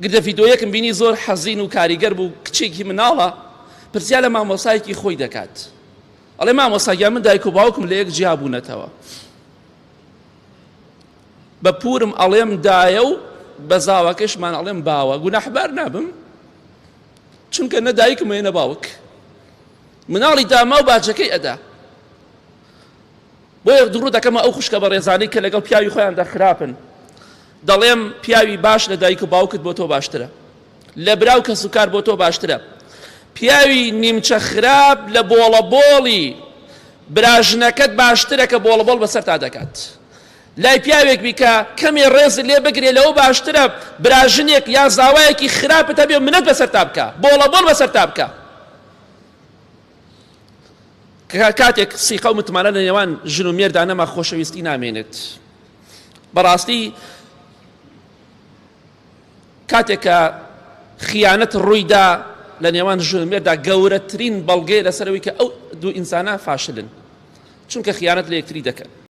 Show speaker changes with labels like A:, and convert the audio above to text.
A: گرتە ڤیدۆیەکم بینی زۆر حەزین و کاریگەر بوو، کچێکی مناڵە پرسیار لە مامۆستایەکی خۆی دەکات، ئەڵێ مامۆستا گیان من دایک و باوکم لە یەک جیا بوونەتەوە، بە پوورم ئەڵێم دایە و بە زاواکەشمان ئەڵێم باوە، گوناحبار نابم؟ چونکە نە دایکم هەیە نە باوک. مناڵی داما و باجەکەی ئەدا. بۆیە دڕوو دەکەمە ئەو خوشکە بەڕێزانەی کە لەگەڵ پیاوی خۆیاندا خراپن، دەڵێم پیاوی باش لە دایک و باوکت بۆ تۆ باشترە، لە برا و کەسوکار بۆ تۆ باشترە. پیاوی نیمچە خراپ لە بۆڵەبۆڵی براژنەکەت باشترە کە بۆڵەبۆڵ بەسەرتا دەکات. لای پیاوێک بی کە کەمێ ڕێزت لێ بگرێ لەوە باشترە براژنێک یا زاوایەکی خراپت هەبێ و منەت بەسەرتا بکا، بۆڵەبۆڵ بەسەرتا بکا. کاتێک سیقە و متمانە لە نێوان ژن و مێردا نەما خۆشەویستی نامێنێت. بەڕاستی کاتێک کە خیانەت ڕوویدا لە نێوان ژن و مێردا گەورەترین بەڵگەیە لەسەرەوەی کە ئەو دوو ئینسانە فاشلن، چونکە خیانەت لە یەکتری دەکەن.